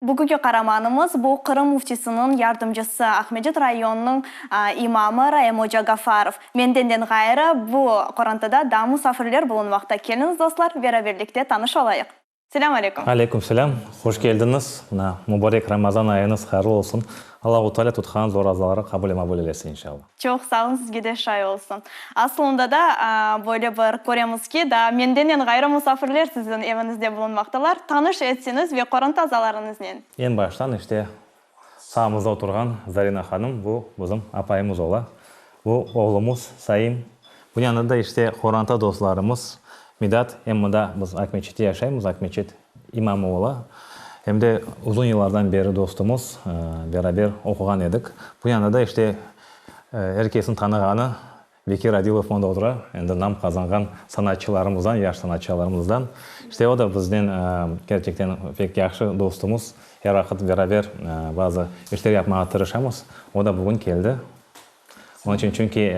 Bugünki qaramanımız, bu Qırım Müftisiniñ yardımcısı, Aqmescit rayonınıñ imamı Raim oca Gafarov. Mendenden ğayrı, bu qorantada daa musafirler bulunmaqta. Keliñiz, dostlar, beraberlikte tanış olayıq. Selâm aleyküm. Aleyküm selâm. Hoş keldiñiz. Mına, mubarek Ramazan ayıñız hayırlı olsun. Allahu Teala tutqanıñız orazaları qabul ve mabul eylesin, inşallah. Çoq sağ olun, sizge de şay olsun. Aslında da, böyle bir köremiz ki, daa mendenen ğayrı musafirler siziñ eviñizde bulunmaqtalar. Tanış etseñiz ve qoranta azalarıñıznen. Eñ baştan, işte, sağımızda oturğan Zarina hanım, bu bizim apayımız ola. Bu oğlumız Saim. Bunıñ yanında da, işte, qoranta dostlarımız Midat, em mında biz Aqmeçitte yaşaymız, Aqmeçit imamı ola. Em de uzun yıllardan beri dostumız, beraber oquğan edik. Bunıñ yanında da, işte, er kesniñ tanığanı Bekir Adilov mında otura, endi nam qazanğan sanatçılarımızdan, yaş sanatçılarımızdan. İşte o da biznen kerçekten pek yahşı dostumız, er vaqıt beraber bazı işler yapmağa tırışamız. O da bugün keldi. Onıñ içün, çünki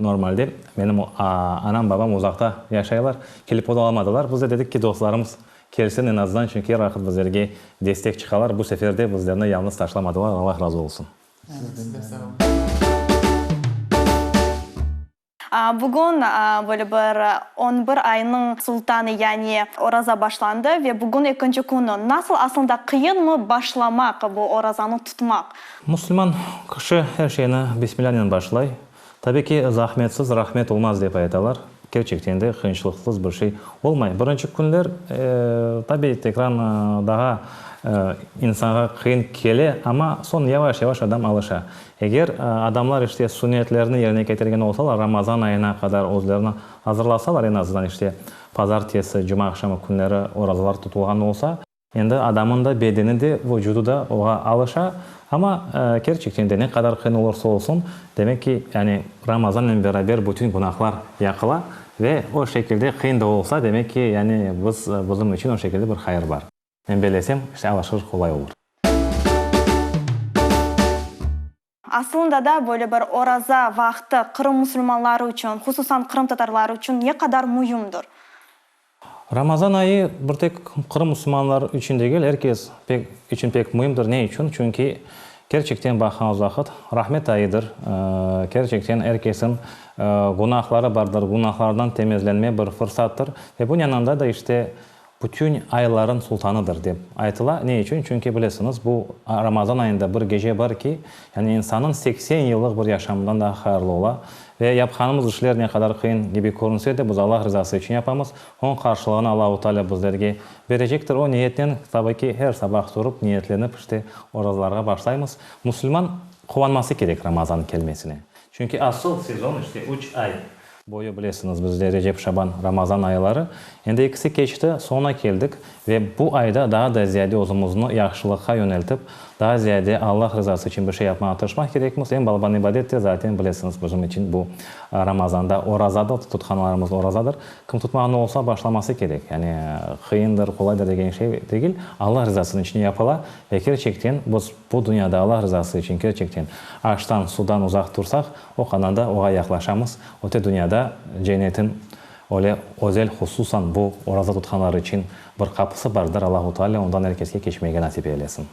normalde menim anam, babam uzaqta yaşaylar, kelip olamadılar. Biz de dedik ki, dostlarımız kelsin eñ azından, çünki er vaqıt bizlerge destek çıqalar. Bu sefer de bizlerni yalnız taşlamadılar, Allah razı olsun. Sizden de sağ olun. Bugün böyle bir on bir aynıñ sultanı, yani oraza başlandı ve bugün ekinci künü. Nasıl aslında qıyınmı başlamaq bu orazanı tutmaq? Musulman kişi er şeyni Bismillânen başlay. Tabi ki, zahmetsiz rahmet olmaz dep aytalar. Kerçekten de qıyınçılıqsız bir şey olmay. Birinci künler, tabi, tekrar daha insanğa qıyın kele, amma soñ yavaş-yavaş adam alışa. Eger adamlar işte sunnetlerni yerine ketirgen olsalar, Ramazan ayına qadar özlerini azırlasalar, eñ azından işte pazartesi, cumaaqşamı künleri orazalar tutulğan olsa, Endi adamın da bedeni de, vucudı da oğa alışa, amma kerçekten de ne qadar qıyın olursa olsun, demek ki, yani Ramazannen beraber bütün günahlar yaqıla ve o şekilde qıyın da olsa, demek ki, yani biz, bizim içün o şekilde bir hayır bar. Men bellesem, işte alışır qolay olur. Aslında da böyle bir oraza vaqtı Qırım musulmanları içün, hususan qırımtatarları içün ne qadar müimdir? Ramazan ayı bir tek Qırım musulmanları içün degil, er kes pek içün pek müimdir. Ne içün? Çünki kerçekten baqqanımız vaqıt, rahmet ayıdır. Kerçekten er kesin günahları bardır, günahlardan temizlenme bir fırsattır. Ve bunıñ yanında da işte Bütün ayların sultanıdır, dep aytıla. Ne içün? Çünki, bilesiñiz, bu Ramazan ayında bir gece bar ki, yani insannıñ 80 yıllıq bir yaşamından daha hayırlı ola. Ve yapqanımız işler ne qadar qıyın kibi körünse de, biz Allah rızası içün yapamız. Onıñ qarşılığını Allahu Teala bizlerge berecektir. O niyetnen, tabi ki, her sabah turıp, niyetlenip, işte, orazalarğa başlaymız. Musulman quvanması kerek Ramazan kelmesine. Çünki asıl sezon, işte, üç ay. Boyu bilesiñiz, bizde Recep, Şaban, Ramazan ayları. Endi ekisi keçti, soñuna keldik ve bu ayda daa da ziyade özümizni yahşılıqqa yöneltip, daa ziyade Allah rızası içün bir şey yapmağa tırışmaq kerekmiz. Eñ balaban ibadet de, zaten, bilesiñiz, bizim içün bu Ramazanda orazadır, tutqanlarımız orazadır. Kim tutmağan olsa, başlaması kerek. Yani, qıyındır, qolaydır degen şey degil, Allah rızasınıñ içün yapıla ve kerçekten biz bu dünyada Allah rızası içün kerçekten aştan, sudan uzaq tursaq, O qanada oğa yaqlaşamız, öte dünyada cennetin öyle özel, hususan bu oraza tutqanlar içün bir qapısı bardır, Allahu Teala ondan er keske keçmege nasip eylesin.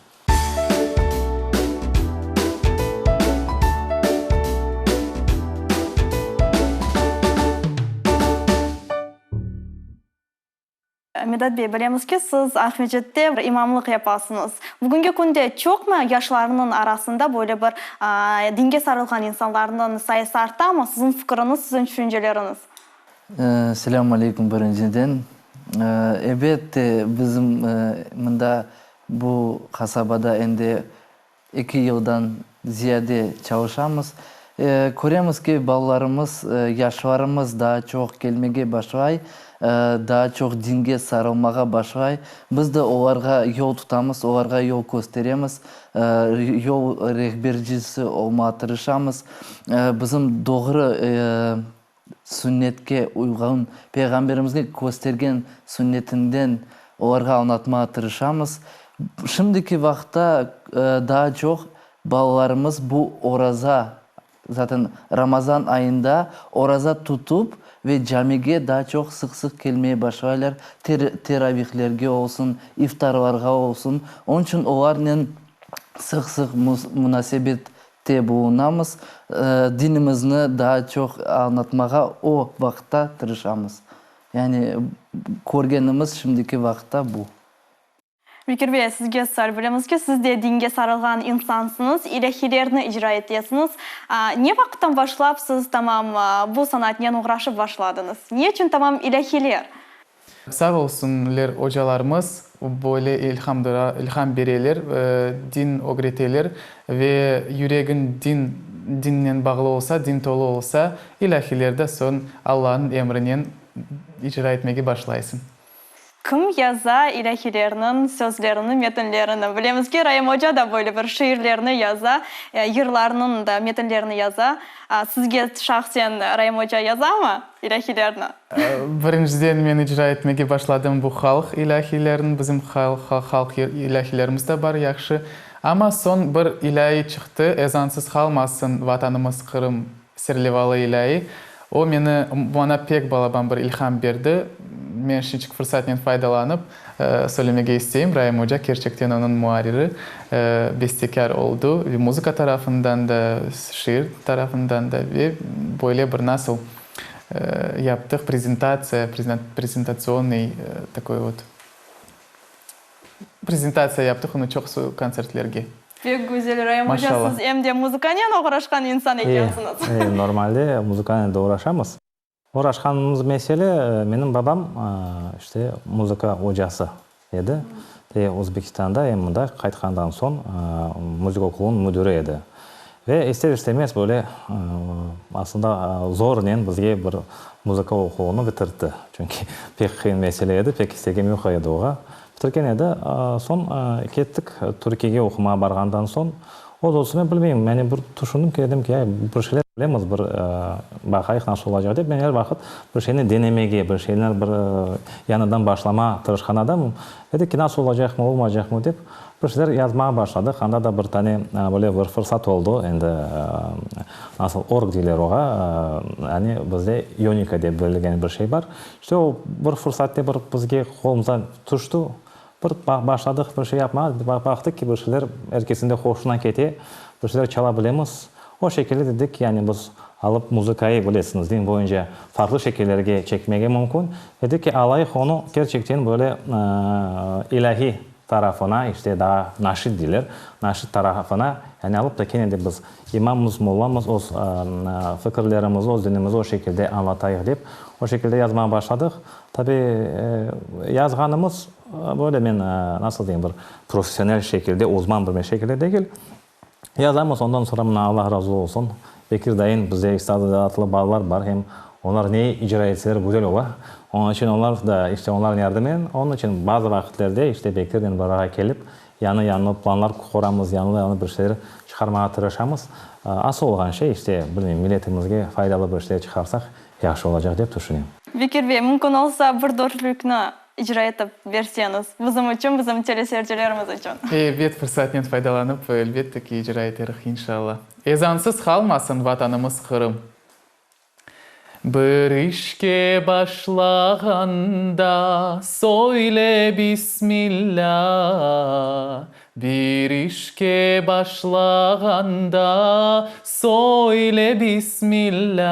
Midat bey, bilemiz ki, siz Aqmescitte imamlıq yapasıñız. Bugünki künde çoqmı yaşlarnıñ arasında böyle bir dinge sarılğan insanlarnıñ sayısı artamı? Siziñ fikiriñiz, siziñ tüşünceleriñiz? Selâmü aleyküm birinciden. Elbette, bizim mında bu qasabada endi Eki yıldan ziyade çalışamız. Köremiz ki, balalarımız, yaşlarımız daa çoq kelmege başlay, daa çoq dinge sarılmağa başlay. Biz de olarğa yol tutamız, olarğa yol kösteremiz, yol rehbercisi olmağa tırışamız. Bizim doğru sünnetke uyğun, Peyğamberimizge köstergen sünnetinden olarğa añlatmağa tırışamız. Şimdiki vaqıtta daa çoq balalarımız bu oraza, zaten Ramazan ayında oraza tutıp. Ve camige daa çoq sıq-sıq kelmeye başlaylar, teravihlerge olsun, iftarlarğa olsun. Onıñ içün olarnen sıq-sıq munasebette bulunamız, dinimizni daa çoq añlatmağa o vaqıtta tırışamız. Yani körgenimiz şimdiki vaqıtta bu. Bekir bey, sizge sual bilemiz ki, siz de dinge sarılğan insansıñız, ilâhilerni icra etesiñiz. Ne vaqıttan başlap siz tamam bu sanatnen oğraşıp başladıñız? Ne içün tamam ilâhiler? Sağ olsunler ocalarımız, böyle ilhamdıra, ilham bereler, din ögreteler ve yüregiñ din, dinnen bağlı olsa, din tolu olsa, ilâhiler de soñ Allanıñ emrinen icra etmege başlaysıñ. Kim yaza ilâhilerniñ sözlerini, metinlerini? Bilemiz ki, Raim oca da böyle bir şiirlerni yaza, yırlarnıñ da metinlerini yaza. Sizge şahsen Raim oca yazamı ilâhilerni? Birinciden men icra etmege başladım bu halq ilâhilerini, bizim halq ilâhilerimiz de bar yahşı. Amma soñ bir ilâi çıqtı, Ezansız qalmasın Vatanımız Qırım serlevalı ilâi. O meni, maña pek balaban bir ilham berdi. Men şimdiki fırsatnen faydalanıp, söylemege isteyim, Raim oca kerçekten onıñ muarriri, bestekâr oldı ve muzıka tarafından da, şiir tarafından da ve böyle bir nasıl yaptıq prezentatsiya, prezentatsionnıy takoy vot prezentatsiya yaptıq onı çoqusı kontsertlerge. Pek güzel, Raim oca, siz em de muzıkanen oğraşqan insan ekensiñiz. E, normalde muzıkanen de oğraşamız. Oğraşqanımız mesele, menim babam, işte, muzıka ocası edi. Te Özbekistanda, em mında qaytqandan soñ müzik okulunıñ müdiri edi. Ve ister-istemez böyle, aslında zornen bizge bir muzıka oquvını bitirtti. Çünki pek qıyın mesele edi, pek istegim yoq edi oğa. Bitirgen edi. Soñ kettik Türkiyege oqumağa barğandan soñ, öz-özüme men bilmeyim, yani bir tüşündim ki, dedim ki, ya bir şeyler bilemiz, bir baqayıq nasıl olacaq dep. Men er vaqıt bir şeyni denemege, bir şeyni bir yañıdan başlama tırışqan adamım. Dedik ki, nasıl olacaqmı, olmaycaqmı dep, bir şeyler yazmağa başladıq. Anda da bir tane böyle bir fırsat oldı, endi nasıl org deyler oğa, yani bizde Yonika dep berilgen bir şey bar. İşte o bir fırsatte bir bizge qolumızdan tüşti, bir başladıq bir şey yapmağa, baqtıq ki, bir şeyler er kesin de hoşuna kete, bir şeyler çala bilemiz. O şekilde dedik ki, yani biz alıp muzıkayı, bilesiñiz, din boyunca farqlı şekillerge çekmege mümkün. Dedik ki, alayıq onı kerçekten böyle ilâhiy tarafına, işte daa naşid deyler, naşid tarafına, yani alıp da kene de biz İmammız, mollamız, öz fikirlerimizni, öz dinimizni o şekilde añlatayıq dep, o şekilde yazmağa başladıq. Tabi, yazğanımız böyle men, nasıl deyim, bir professionel şekilde, uzman bir şekilde degil. Yazamız, ondan soñra mına Allah razı olsun, Bekir dayın, bizde istidatlı balalar bar, hem olar ne icra etseler güzel ola. Onıñ içün olar da, işte onlarnıñ yardımınen, onıñ içün bazı vaqitlerde işte Bekirnen bir arağa kelip, Yañı-yañı planlar quramız, yañı-yañı bir şeyler çıqarmağa tırışamız. Asıl olğan şey, işte, bilmeyim, milletimizge faydalı bir şeyler çıqarsaq, yahşı olacaq, dep tüşünem. Bekir bey, mümkün olsa, bir dörtlükni icra etip berseñiz, bizim içün, bizim teleseyircilerimiz içün. Ebet, fırsatnen faydalanıp, elbette ki, icra eterih, inşallah. Ezansız qalmasın Vatanımız Qırım! Bir işke başlağanda söyle Bismillâ, Bir işke başlağanda söyle Bismillâ.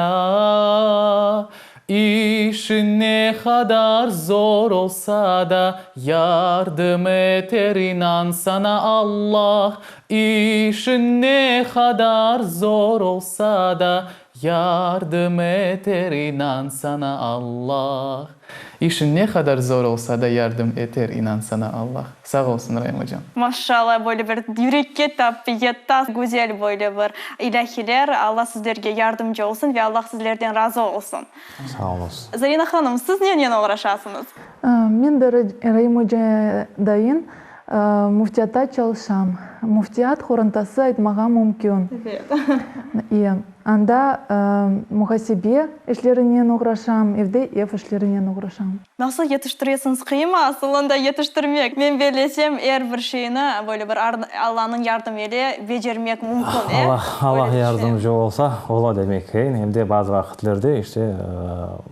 İşiñ ne qadar zor olsa da, yardım eter inan sana Allah. İşiñ ne qadar zor olsa da, Yardım eter inan sana Allah. İşiñ ne qadar zor olsa da yardım eter inan sana Allah. Sağ olsun Raim ocam. Maşallah böyle bir yürekke tap yeta güzel böyle bir ilâhiler Alla sizlerge yardımcı olsun ve Alla sizlerden razı olsun. Sağ oluñız. Zarina hanım siz nenen oğraşasıñız? Men de Raim oca dayın müftiyatta çalışam. Müftiyat qorantası aytmağa mümkün. Anda muhasebe işlerinen oğraşam, evde ev işlerinen oğraşam. Nasıl yetiştiresiñiz? Qıyınmı asılında yetiştirmek? Men bellesem, er bir şeyni böyle bir Allanıñ yardımı ile becermek mümkün, e? Allah, Allah yardımcı olsa, ola demek qıyın. Em de bazı vaqıtlarda, işte,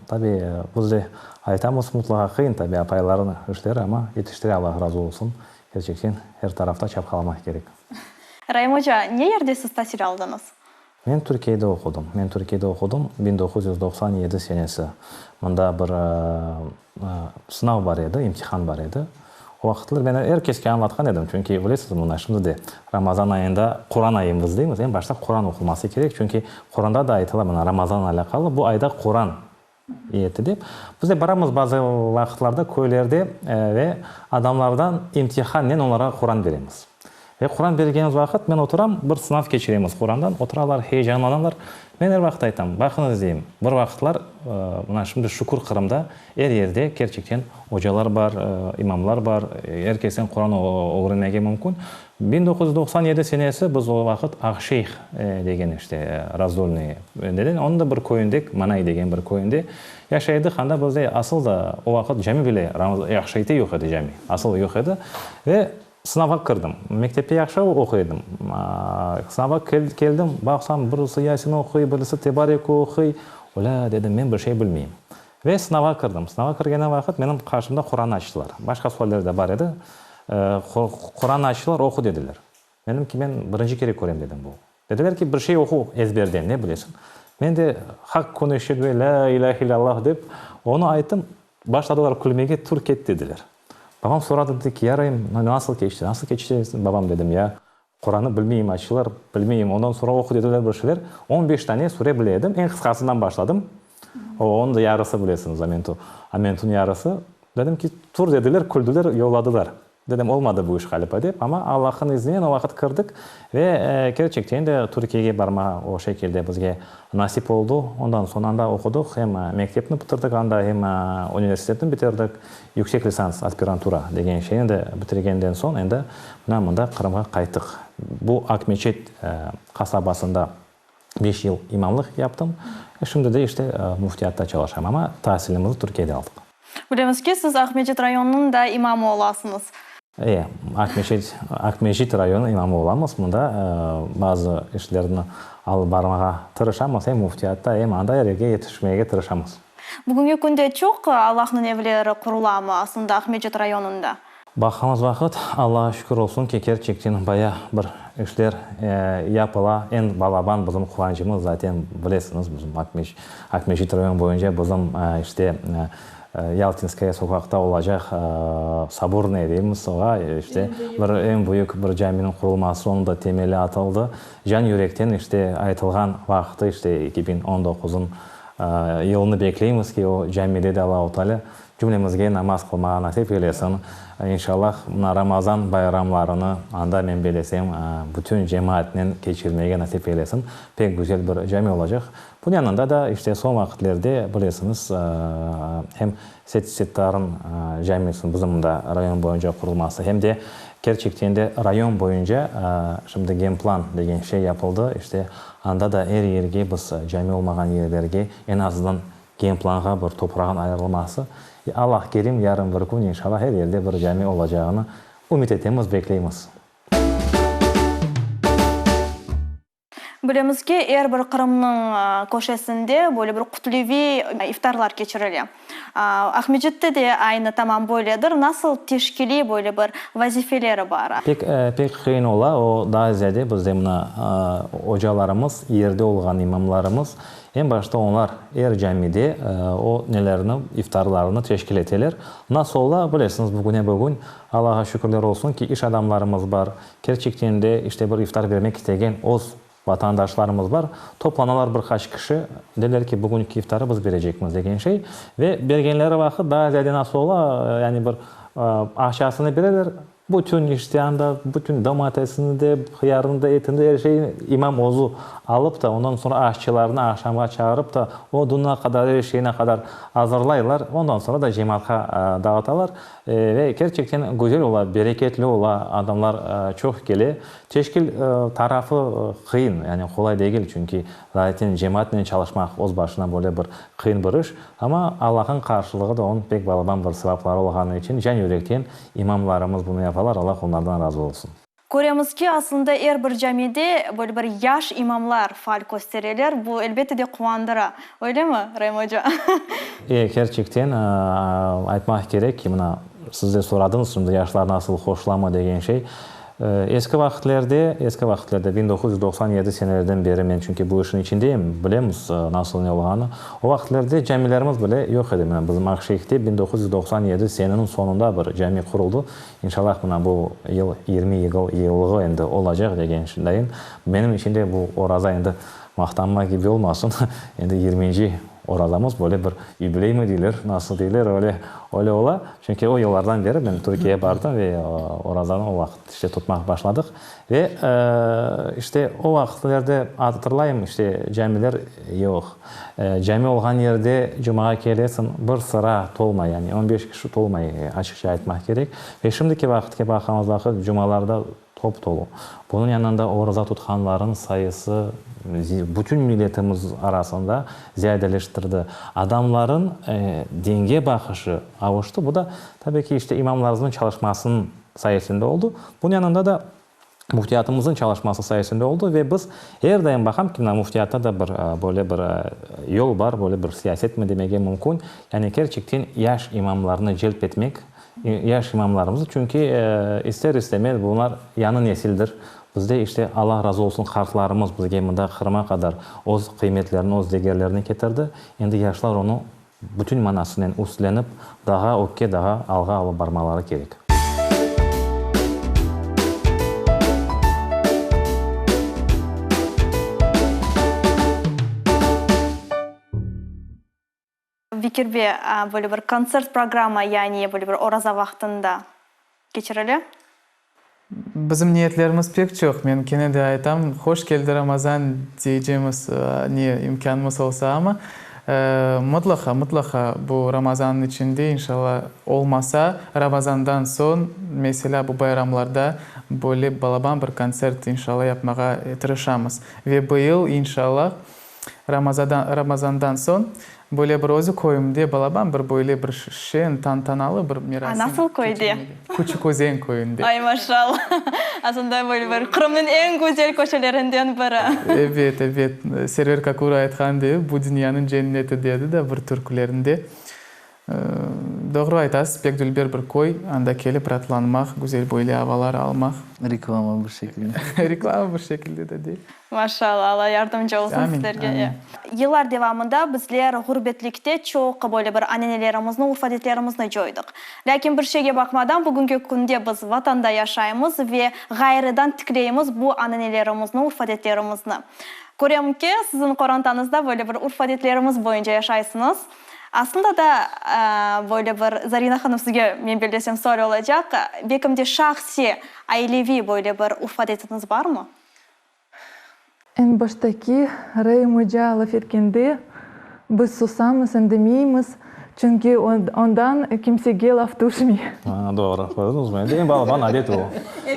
tabi, biz de aytamız, mutlaqa qıyın, tabi, apaylarnıñ işleri, amma yetiştire, Allah razı olsun. Kerçekten, er tarafta çapqalamaq kerek. Raim oca, ne yerde siz tasil aldıñız? Men Türkiyede oqudım. Men Türkiyede oqudım, 1997 senesi. Mında bir sınav bar edi, imtihan bar edi. O vaqıtlar men er keske añlatqan edim, çünki, bilesiz, mına şimdi de Ramazan ayında Quran ayımız deymiz, eñ başta Quran oqulması kerek, çünki Quranda da aytıla, mına Ramazan alâqalı, bu ayda Quran Etti dep. Biz de baramız bazı vaqıtlarda köylerde ve adamlardan imtihannen olarğa Quran beremiz. Ve Quran bergenimiz vaqıt men oturam, bir sınav keçiremiz Qurandan, oturalar, heyecanlanalar. Men er vaqıt aytam, baqıñız deyim, bir vaqıtlar, mına şimdi şükür Qırımda er yerde kerçekten ocalar bar, imamlar bar, er kesten Quran ögrenmege mümkün. 1997 senesi biz o vaqıt Aqşeyh degen işte Razdolnıy deden, onıñ da bir köyünde, Manay degen bir köyünde yaşay edik. Anda bizde asıl da o vaqıt cami bile, Aqşeyhte yoq edi cami, asıl yoq edi. Ve sınavğa kirdim. Mektepte yahşı oquy edim. Sınavğa keldim, baqsam, birisi Yasin oquy, birisi Tebarek oquy. Olâ, dedim, men bir şey bilmeyim. Ve sınavğa kirdim. Sınavğa kirgeni vaqıt menim qarşımda Quran açtılar. Başqa sualler de bar edi. Quran açtılar, oqu dediler. Dedim ki, men birinci kere körem dedim bu. Dediler ki, bir şey oqu ezberden, ne bilesiñ. Men de Haq künü eşhedü en lâ ilâhe illâllah dep, onı ayttım, başladılar külmege, tur ket dediler. Babam soradı, dedi ki, ya Raim, nasıl keçti, nasıl keçti, babam dedim, ya Quranı bilmeyim, açılar, bilmeyim. Ondan soñra oqu dediler bir şeyler. On beş tane sure bile edim. Eñ qısqasından başladım. O, onıñ da yarısı bilesiñiz, Amentu. Amentun yarısı. Dedim ki, tur dediler, küldüler, yolladılar. Dedim, olmadı bu iş ğaliba dep. Amma Allah'ın izninen o vaqıt kirdik ve kerçekten de Türkiyege barmağa o şekilde bizge nasip oldu. Ondan soñ anda oqudıq, em mektepni bitirdik anda, em universitetni bitirdik. Yüksek lisans, aspirantura, degen şeyni de bitirgenden soñ endi mına mında Qırımğa qayttıq. Bu Aqmeçet qasabasında beş yıl imamlıq yaptım. Şimdi de işte müftiyatta çalışam, amma tasilimizni Türkiyede aldıq. Bilemiz ki, siz Aqmeçet rayonınıñ da imamı olasıñız. E, Aqmeçet, Aqmescit rayonı imamı olamız. Mında bazı işlerni alıp barmağa tırışamız, em müftiyatta, em anda er yerge yetişmege tırışamız. Bugünki künde çoq Allahnıñ evleri qurulamı aslında Aqmescit rayonında? Baqqanımız vaqıt, Allağa şükür olsun ki, kerçekten baya bir işler yapıla. Eñ balaban bizim quvançımız, zaten bilesiñiz, bizim Aqmescit rayonı boyunca bizim işte Yaltinskaya soqaqta olacaq Sobornaya deymiz oğa, işte bir eñ büyük bir caminiñ qurulması, onıñ da temeli atıldı. Can yürekten işte aytılğan vaqtı, işte 2019-nıñ Yılnı bekleymiz ki, o camide de Allahu Teala cümlemizge namaz qılmağa nasip eylesin. İnşallah, mına Ramazan bayramlarını anda, men belesem, bütün cemaatnen keçirmege nasip eylesin. Pek güzel bir cami olacaq. Bunıñ yanında da, işte, soñ vaqitlerde, bilesiñiz, hem Seit-Settarıñ camisiniñ bizim mında rayon boyunca qurulması, hem de kerçekten de rayon boyunca şimdi genplan degen şey yapıldı, işte, Anda da er yerge biz cami olmağan yerlerge eñ azından genplanğa bir toprağın ayırılması, Allah kerim yarın bir kün inşallah er yerde bir cami olacağını ümüt etemiz, bekleymiz. Bilemiz ki, er bir Qırımnıñ köşesinde böyle bir kütleviy iftarlar keçirile. Aqmescitte de aynı tamam böyledir. Nasıl teşkiliy böyle bir vazifeleri bar? Pek, pek qıyın ola. O, daa ziyade bizde mına ocalarımız, yerde olğan imamlarımız, eñ başta onlar er camide o nelerni, iftarlarnı teşkil eteler. Nasıl ola, bilesiñiz, bugüne bugün, Allağa şükürler olsun ki, iş adamlarımız bar, kerçekten de, işte, bir iftar bermek istegen öz Vatandaşlarımız bar, toplanalar bir qaç kişi, deyler ki, bugünki iftarı biz berecekmiz degen şey. Ve bergenleri vaqıt daa ziyade nasıl ola, yani bir aqçasını bereler. Bütün işte anda bütün domatesini de, hıyarını da, etini de, er şeyni imam özü alıp da, ondan soñra aşçılarnı aqşamğa çağırıp da, odunına qadar, er şeyine qadar azırlaylar. Ondan soñra da cemaatqa dağıtalar. Ve kerçekten güzel ola, bereketli ola, adamlar çoq kele. Teşkil tarafı qıyın, yani qolay degil, çünki zaten cemaatnen çalışmaq öz başına böyle bir qıyın bir iş. Amma Allahnıñ qarşılığı da onıñ pek balaban bir sevapları olğanı içün can-yürekten imamlarımız bunı yapalar, Allah onlardan razı olsun. Köremiz ki, aslında er bir camide böyle bir yaş imamlar faal köstereler, bu elbette de quvandıra. Öylemi, Raim oca? E, kerçekten, aytmaq kerek ki, mına, siz de soradıñız şimdi yaşlar nasıl hoşlama degen şey. Eski vaqıtlerde, eski vaqıtlerde, 1997 senelerden beri men çünki bu işin içindeyim, bilemiz nasıl ne olğanı. O vaqıtlerde camilerimiz bile yoq edi. Mına bizim Aqşeyhte 1997 seneniñ soñunda bir cami quruldı. İnşallah mına bu yıl yirmi yıllığı endi olacaq degen dayın. Menim içün de bu oraza endi maqtanma kibi olmasın, endi yirminci orazamız, böyle bir yubileymi deyler, nasıl deyler, öyle, öyle ola. Çünki o yıllardan beri men Türkiyege bardım ve orazanı o vaqıt işte tutmaq başladıq. Ve işte o vaqıtlerde hatırlayım, işte camiler yoq. Cami olğan yerde cumağa kelesiñ, bir sıra tolmay, yani on beş kişi tolmay, açıqça aytmaq kerek. Ve şimdiki vaqıtke baqqanımız vaqıt cumalarda top-tolu. Bunıñ yanında oraza tutqanlarnıñ sayısı bütün milletimiz arasında ziyadeleştirdi. Adamların dinge baqışı avuştı. Bu da, tabii ki, işte imamlarımıznıñ çalışmasınıñ sayesinde oldı. Bunıñ yanında da müftiyatımıznıñ çalışması sayesinde oldı ve biz er daim baqam ki, mına müftiyatta da bir böyle bir yol bar, böyle bir siyasetmi demege mümkün, yani kerçekten yaş imamlarnı celp etmek, yaş imamlarımıznı, çünki ister-istemez bunlar yañı nesildir. Bizde işte, Alla razı olsun, qartlarımız bizge mında Qırıma qadar öz qıymetlerini, öz degerlerini ketirdi. Endi yaşlar onı Bütün manasınen üstlenip, daha ögge, daha alğa alıp barmaları kerek. Bekir bey, böyle bir kontsert programma, yani böyle bir oraza vaqtında keçirile? Bizim niyetlerimiz pek çoq. Men kene de aytam, hoş keldi Ramazan deycemiz, ne imkânımız olsa, amma mıtlaqa, mıtlaqa bu Ramazannıñ içinde, inşalla, olmasa, Ramazandan soñ, meselâ, bu bayramlarda böyle balaban bir kontsert, inşalla, yapmağa tırışamız. Ve bıyıl, inşalla, Ramazadan, Ramazandan soñ, böyle bir özü köyümde balaban bir böyle bir şeñ, tantanalı bir merasim A nasıl köyde? keçirmege. Küçük Özen köyünde. Ay, maşallah! Aslında böyle bir Qırımnıñ eñ güzel köşelerinden biri. Ebet, ebet. Server Kakura aytqan deyi, bu dünyanıñ cenneti dedi da bir türkülerinde. Doğru aytasız, pek dülber bir köy, anda kelip raatlanmaq, güzel böyle avalar almaq. Reklama bir şekilde. Reklama bir şekilde de değil. Maşallah, Alla yardımcı olsun Amin, sizlerge. amin. Yıllar devamında bizler ğurbetlikte çoq böyle bir anenelerimizni, urf-adetlerimizni coydıq. Lâkin bir şeyge baqmadan, bugünki künde biz Vatanda yaşaymız ve ğayrıdan tikleymiz bu anenelerimizni, urf-adetlerimizni. Körem ki, siziñ qorantañızda böyle bir urf-adetlerimiz boyunca yaşaysıñız. Aslında da, böyle bir, Zarina hanım, sizge, men bellesem, sual olacaq, belkim de şahsiy, aileviy böyle bir urf-adetiñiz barmı? Eñ baştaki Raim oca laf etkende, biz susamız, indemeymiz, çünki ondan kimsege laf tüşmey. Doğru, kördiñizmi, endi eñ balaban adet o.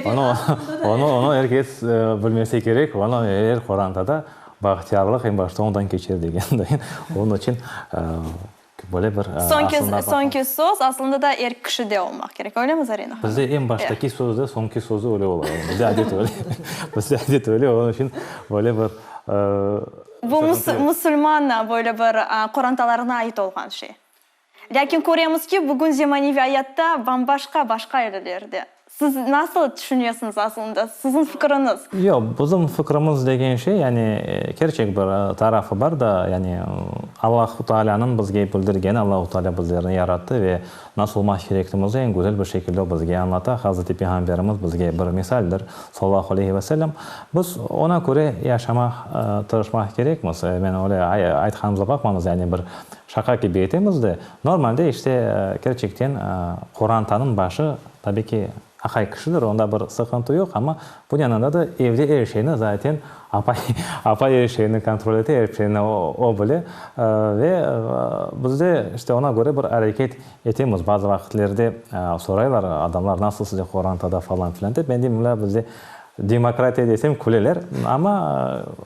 Onı, onı, onı er kes bilmese kerek, onı er qorantada Bahtiyarlıq eñ başta ondan keçer degen dayın. Onıñ içün böyle bir Soñki, soñki söz aslında da er kişide olmaq kerek, öylemi, Zarina hanım? Bizde eñ baştaki söz de soñki söz de öyle ola. Bizde adet öyle. Bizde adet öyle, onıñ içün böyle bir Bu musulman böyle bir qorantalarına ait olğan şey. Lâkin köremiz ki, bugün zemaneviy ayatta bam-başqa, başqa yerlerde. Siz nasıl tüşünesiñiz aslında? Siziñ fikiriñiz? Yoq, bizim fikrimiz degen şey, yani kerçek bir tarafı bar da, yani Allahu Taalânıñ bizge bildirgeni, Allahu Taalâ bizlerni yarattı ve nasıl olmaq kerekligimizni eñ güzel bir şekilde o bizge añlata. Hazreti Peyğamberimiz bizge bir misaldir, sallallahu aleyhi ve sellem. Biz oña köre yaşamaq tırışmaq kerekmiz. Men öyle aytqanımızğa baqmañız, yani bir Şaqa kibi etemiz de, normalde işte kerçekten qorantanıñ başı tabi ki. Aqay kişidir, onda bir sıqıntı yoq, amma bunıñ yanında da evde er şeyni zaten apay, apay er şeyni kontrol ete, er şeyni o bile. Ve biz de işte ona köre bir areket etemiz. Bazı vaqıtlerde soraylar adamlar, nasıl sizde qorantada falan filan dep, men deyim, mına bizde Demokratiya desem küleler, amma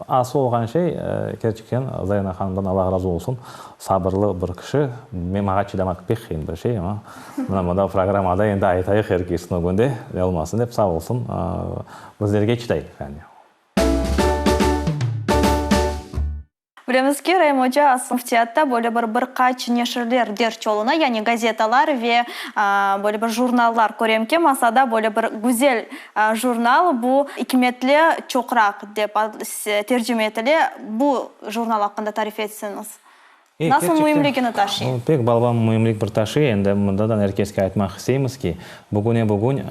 asıl olğan şey, kerçekten Zarina hanımdan Allah razı olsun, sabırlı bir kişi, men maña çıdamaq pek qıyın bir şey, amma mına mında programmada endi aytayıq er kesniñ ögünde, ne olmasın dep, sağ olsun, bizlerge çıday, yani. Bilemiz ki, Raim oca asıl müftiyatta böyle bir bir qaç neşirler derc oluna, yani gazetalar ve böyle bir jurnallar. Körem ki, masada böyle bir güzel jurnal, bu İkmetli çoqraq dep tercime etile. Bu jurnal aqqında tarif etseñiz. Nasıl müimligini taşıy? Pek balaban müimlik bir taşıy. Endi mındadan er keske aytmaq isteymiz ki, bugüne-bugün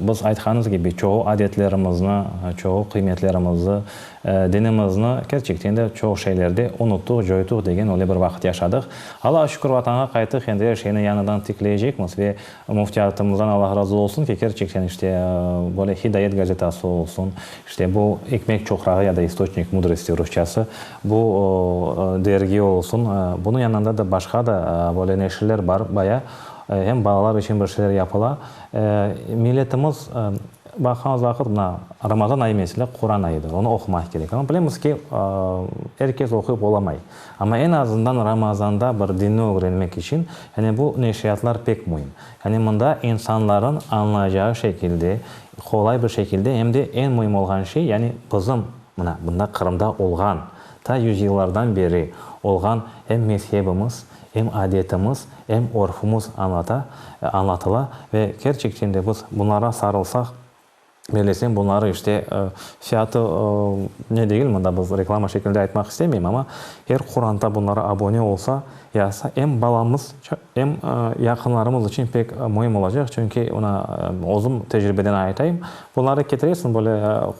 biz aytqanımız kibi, çoğu adetlerimizni, çoğu qıymetlerimizi, Dinimizni kerçekten de çoq şeylerde unuttıq, coytuq degen öyle bir vaqıt yaşadıq. Allağa şükür, Vatanğa qayttıq, endi er şeyni yañıdan tikleycekmiz ve Müftiyatımızdan Allah razı olsun ki, kerçekten işte böyle Hidayet gazetası olsun, işte bu Ekmek çoqrağı ya da İstoçnik mudrosti rusçası, bu dergi olsun, bunıñ yanında da başqa da böyle neşirler bar baya, em balalar içün bir şeyler yapıla. Milletimiz Baqqanımız vaqıt, mına, Ramazan ayı meselâ, Quran ayıdır, onı oqumaq kerek. Amma bilemiz ki, er kes oquyıp olamay. Amma eñ azından Ramazanda bir dinni ögrenmek içün, yani bu neşriyatlar pek müim. Yani mında insanların añlayacağı şekilde, qolay bir şekilde, em de eñ müim olğan şey, yani bizim, mına, bunda Qırımda olğan, ta yüzyıllardan beri olğan em mezhebimiz, em adetimiz, em örfümüz añlata, añlatıla ve kerçekten de biz bunlara sarılsaq, bellesem bunları işte fiyatı ne degil, mında biz reklama şekilde aytmaq istemeyim, amma er qoranta bunlara abone olsa, yazsa, em balamız, em yaqınlarımız içün pek müim olacaq, çünki mına özüm tecribeden aytayım, bunları ketiresiñ, böyle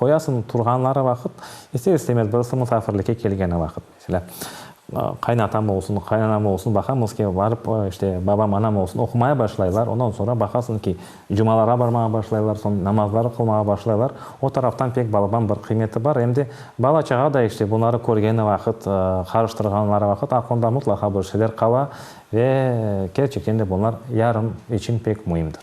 qoyasıñ, turğanları vaqıt, ister-istemez birisi musafirlikke kelgeni vaqıt, meselâ, Qaynatam olsun, qaynanam olsun, baqamız ki, barıp, işte, babam, anam olsun, oqumaya başlaylar, ondan soñra baqasıñ ki, cumalarğa barmağa başlaylar, soñ namazları qılmağa başlaylar. O taraftan pek balaban bir qıymeti bar. Em de bala-çağa da, işte, bunları körgeni vaqıt, qarıştırğanları vaqıt aqlında mutlaqa bir şeyler qala ve kerçekten de bunlar yarın içün pek müimdir.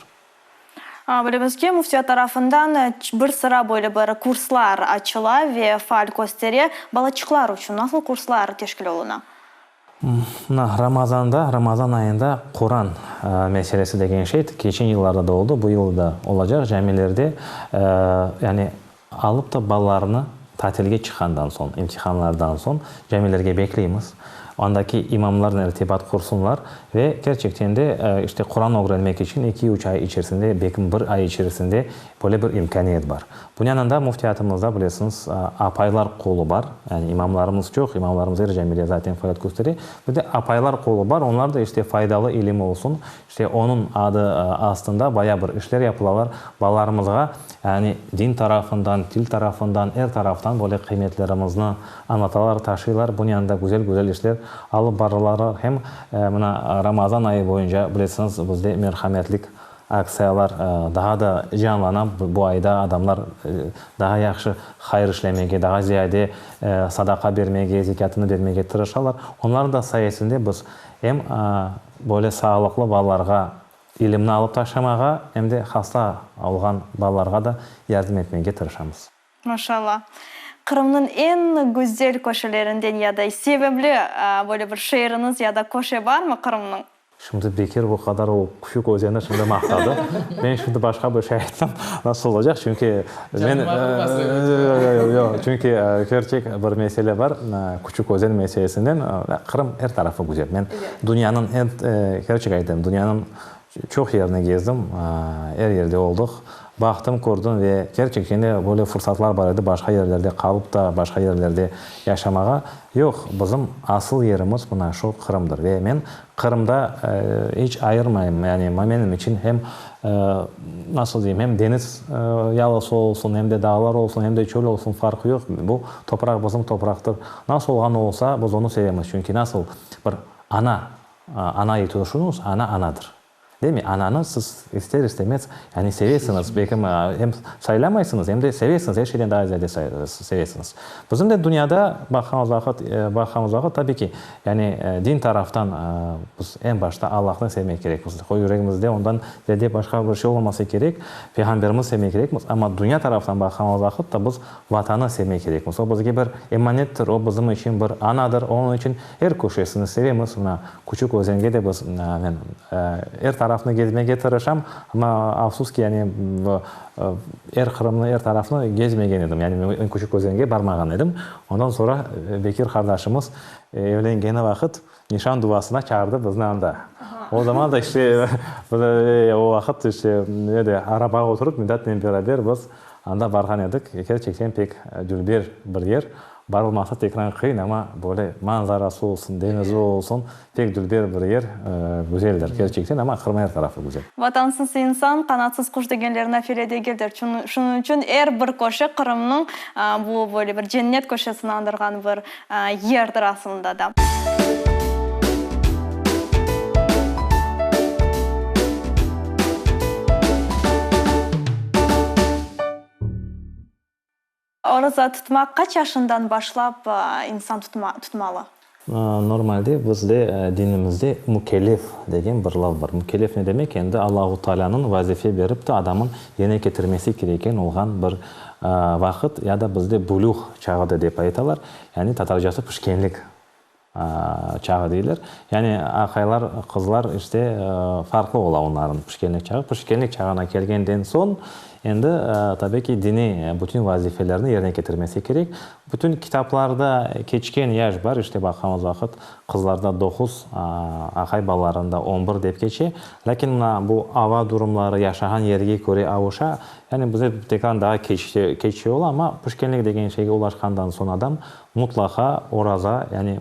Bilemiz ki, Müftiyat tarafından bir sıra böyle bir kurslar açıla ve faal köstere. Balaçıqlar içün nasıl kurslar teşkil oluna? Mına, Ramazanda, Ramazan ayında Quran meselesi degen şey keçen yıllarda da oldı, bu yıl da olacaq camilerde, yani Alıp da balalarnı tatilge çıqqandan soñ, imtihanlardan soñ camilerge bekleymiz. Andaki imamlarnen irtibat qursunlar ve kerçekten de, işte, Quran ögrenmek içün eki-üç ay içerisinde, belkim bir ay içerisinde böyle bir imkâniyet bar. Bunıñ yanında müftiyatımızda, bilesiñiz, apaylar qolu bar. Yani imamlarımız çoq, imamlarımız er camide zaten faaliyet köstere. Bir de apaylar qolu bar, onlar da, işte, faydalı ilim olsun, İşte, onıñ adı astında baya bir işler yapılalar. Balalarımızğa, yani din tarafından, til tarafından, er taraftan böyle qıymetlerimizni añlatalar, taşıylar. Bunıñ yanında güzel-güzel işler alıp barılalar. Hem mına Ramazan ayı boyunca, bilesiñiz, bizde merhametlik aktsiyalar daha da canlana. Bu ayda adamlar daha yahşı hayır işlemege, daha ziyade sadaqa bermege, zekâtını bermege tırışalar. Onlarnıñ da sayesinde biz em Böyle sağlıqlı balalarğa ilimni alıp taşlamağa, em de hasta olğan balalarğa da yardım etmege tırışamız. Maşallah. Qırımnıñ eñ güzel köşelerinden ya da sevimli böyle bir şeeriñiz ya da köşe barmı Qırımnıñ? Şimdi Bekir bu qadar o Küçük özeni şimdi maqtadı. Men şimdi başqa bir şey aytsam, nasıl olacaq? Çünki men, yoq, çünki kerçek bir mesele bar, Küçük özen meselesinden, Qırım er tarafı güzel. Men dünyanıñ er, kerçek aytayım, dünyanıñ çoq yerini gezdim, er yerde oldıq, baqtım, kördim ve kerçekten de böyle fırsatlar bar edi başqa yerlerde qalıp da, başqa yerlerde yaşamağa. Yoq, bizim asıl yerimiz mına şu Qırımdır ve men Qırımda iç ayırmayım, yani menim içün hem, nasıl deyim, hem deñiz yalısı olsun, hem de dağlar olsun, hem de çöl olsun, farqı yoq, bu topraq bizim topraqtır. Nasıl olğanı olsa, biz onı sevemiz, çünki nasıl bir ana, anayı tüşüñiz, ana anadır. Değil mi? Ananı siz ister-istemez, yani sevesiñiz, belki em saylamaysıñız, em de sevesiñiz, er şeyden daa ziyade sevesiñiz. Bizim de dünyada baqqanımız vaqıt, baqqanımız vaqıt, tabii ki, yani din taraftan biz eñ başta Allahnı sevmek kerekmiz. Yüregimizde ondan ziyade başqa bir şey olmaması kerek, Peyğamberimizni sevmek kerekmiz, amma dünya taraftan baqqanımız vaqıt da biz Vatanı sevmek kerekmiz. O bizge bir emanettir, o bizim içün bir anadır, onıñ içün er köşesini sevemiz. Mına, Küçük Özenge de biz, men er tarafnı gezmege tırışam, amma afsus ki, yani er Qırımnı, er tarafnı gezmegen edim, yani men Küçük Özenge barmağan edim. Ondan soñra Bekir qardaşımız evlengeni vaqıt nişan duasına çağırdı bizni anda. O zaman da işte, o vaqıt işte ne de arabağa oturıp Midatnen beraber biz anda barğan edik. Kerçekten pek dülber bir yer. Barılması tekrar qıyın, amma böyle manzarası olsun, deñizi olsun, pek dülber bir yer, güzeldir kerçekten, amma Qırım er tarafı güzel. Vatansız insan, qanatsız quş degenleri nafile degildir. Şunıñ içün er bir köşe Qırımnıñ bu böyle bir cennet köşesini añdırğan bir yerdir aslında da. Oraza tutmaq qaç yaşından başlap insan tutmalı? Normalde bizde dinimizde mükellef degen bir laf bar. Mükellef ne demek? Endi Allahu Taalânıñ vazife berip de adamın yerine ketirmesi kereken olğan bir vaqıt ya da bizde bulüğ çağı da dep aytalar. Yani tatarcası pişkenlik Çağı deyler. Yani aqaylar, qızlar işte farqlı ola onların pişkenlik çağı. Pişkenlik çağına kelgenden soñ endi tabiy ki diniy bütün vazifelerni yerine ketirmesi kerek. Bütün kitaplarda keçken yaş bar, işte baqqanımız vaqıt qızlarda doquz, aqay balalarında on bir dep keçe. Lâkin mına bu ava durumları, yaşağan yerge köre avuşa. Yani bize tekrar daa keç keç ola, amma pişkenlik degen şeyge ulaşqandan soñ adam Mutlaqa oraza, yani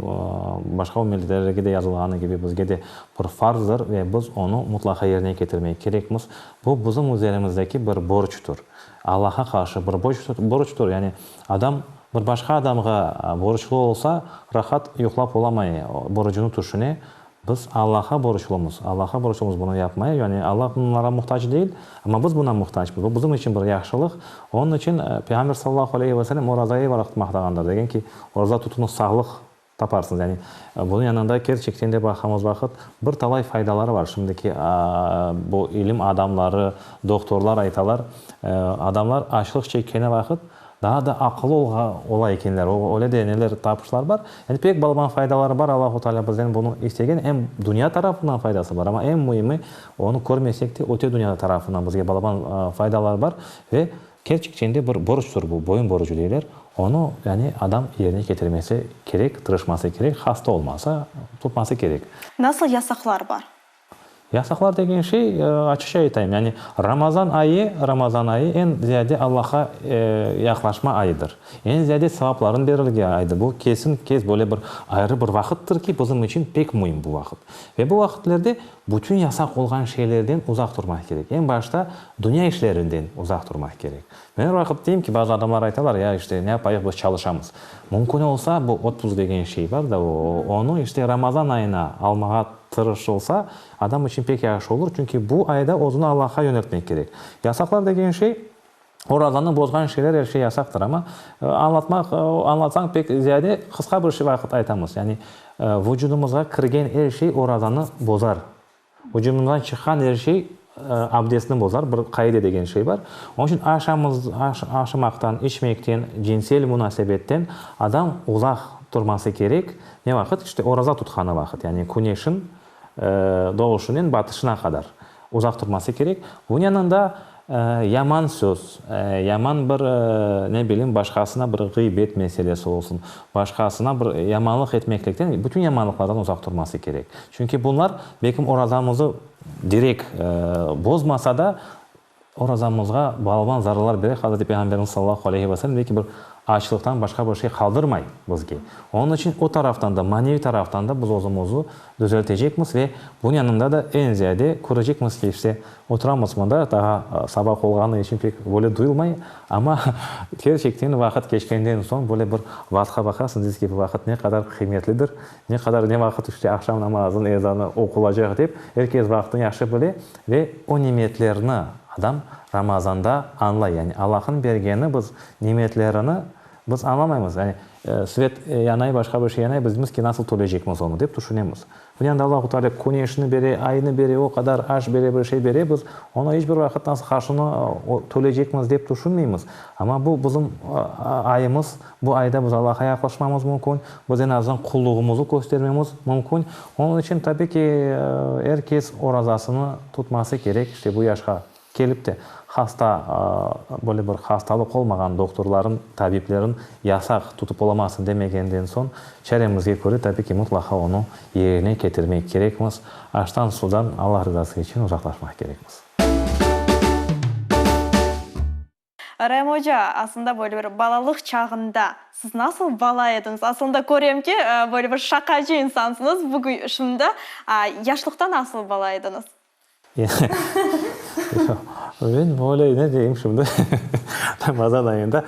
başqa ümmetlerge de yazılğanı kibi bizge de bir farzdır ve biz onı mutlaqa yerine ketirmek kerekmiz. Bu bizim üzerimizdeki bir borctur. Allahqa qarşı bir borctur. Yani adam bir başqa adamğa borclu olsa, rahat yuqlap olamay, borcunı tüşüne, Biz Allahqa borclumız, Allahqa borclumız bunı yapmaya, yani Allah bunlara muhtac değil, amma biz buna muhtacmız, bu bizim içün bir yahşılıq. Onıñ içün Peyğamber sallallahu aleyhi ve sellem orazayı olaraq maqtağandır, degen ki, oraza tutuñız, sağlıq taparsıñız. Yani bunıñ yanında kerçekten de baqamız vaqıt, bir talay faydaları var. Şimdiki bu ilim adamları, doktorlar aytalar, adamlar açlıq çekkeni vaqıt, Daa da aqıllı ola ekenler, öyle de neler tapışlar bar. Yani pek balaban faydaları bar, Allahu Teala bizden bunı istegen, em dünya tarafından faydası bar, amma eñ müimi, onı körmesek de, öte dünya tarafından bizge balaban faydaları bar ve kerçekten de bir borctur bu, boyun borcu deyler, onı yani adam yerine ketirmesi kerek, tırışması kerek, hasta olmasa, tutması kerek. Nasıl yasaqlar bar? Yasaqlar degen şey, açıqça aytayım, yani Ramazan ayı, Ramazan ayı eñ ziyade Allahqa yaqlaşma ayıdır. Eñ ziyade sevaplarnıñ berilgen aydır. Bu kesin kes böyle bir ayrı bir vaqıttır ki, bizim içün pek müim bu vaqıt. Ve bu vaqıtlerde bütün yasaq olğan şeylerden uzaq turmaq kerek. Eñ başta dünya işlerinden uzaq turmaq kerek. Men er vaqıt deyim ki, bazı adamlar aytalar, ya işte ne yapayıq, biz çalışamız. Mümkün olsa, bu otpusk degen şey bar da, onı işte Ramazan ayına almağa tırışılsa, adam içün pek yahşı olur, çünki bu ayda özüni Allahqa yöneltmek kerek. Yasaqlar degen şey, orazanı bozğan şeyler, er şey yasaqtır, amma añlatmaq, añlatsañ pek ziyade qısqa bir şey vaqıt aytamız, yani vucudımızğa kirgen er şey orazanı bozar. Vucudımızdan çıqqan er şey abdestni bozar, bir qaide degen şey bar. Onıñ içün aşamız, aşamaqtan, içmekten, cinsel munasebetten adam uzaq turması kerek. Ne vaqıt? İşte oraza tutqanı vaqıt, yani küneşin doğuşınen batışına qadar uzaq turması kerek. Bunıñ yanında yaman söz, yaman bir, ne bileyim, başqasına bir ğıybet meselesi olsun, başqasına bir yamanlıq etmeklikten, bütün yamanlıqlardan uzaq turması kerek. Çünki bunlar, belkim, orazamızı direkt bozmasa da, orazamızğa balaban zararlar bere. Hazreti Peyğamberimiz sallallahu aleyhi ve sellem dey ki, bir. Açlıqtan başqa bir şey qaldırmay bizge. Onıñ içün o taraftan da, maneviy taraftan da biz özümizni düzeltecekmiz ve bunıñ yanında da eñ ziyade körecekmiz ki, işte, oturamız mında, daa sabah olğanı içün pek böyle duyulmay, amma kerçekten vaqıt keçkenden soñ böyle bir vaqıtqa baqasıñ, deysiz ki, bu vaqıt ne qadar qıymetlidir, ne qadar, ne vaqıt işte aqşam namazınıñ ezanı oqulacaq dep, er kes vaqıtnı yahşı bile ve o nimetlerni adam Ramazanda añlay. Yani Allahnıñ bergeni biz nimetlerini biz añlamaymız. Yani svet yanay, başqa bir şey yanay, biz deymiz ki, nasıl tölecekmiz onı, dep tüşünemiz. Bu yanda Allahu Teala küneşni bere, aynı bere, o qadar aş bere, bir şey bere, biz onı iç bir vaqıt nasıl qarşını tölecekmiz dep tüşünmeymiz. Amma bu bizim ayımız, bu ayda biz Allahqa yaqlaşmamız mümkün, biz eñ azından qulluğımızı köstermemiz mümkün. Onıñ içün, tabiy ki, er kes orazasını tutması kerek, işte bu yaşqa Kelip de, hasta, böyle bir hastalıq olmağan doktorların, tabiplerin yasaq, tutıp olamazsın demegenden soñ, çaremizge köre, tabi ki, mutlaqa onı yerine ketirmek kerekmiz, aştan, sudan Allah rızası içün uzaqlaşmaq kerekmiz. Raim oca, aslında böyle bir balalıq çağında siz nasıl bala ediñiz? Aslında körem ki, böyle bir şaqacı insansıñız bugün, şimdi. Yaşlıqta nasıl bala ediñiz? Men böyle ne deyim şimdi, Ramazan ayında,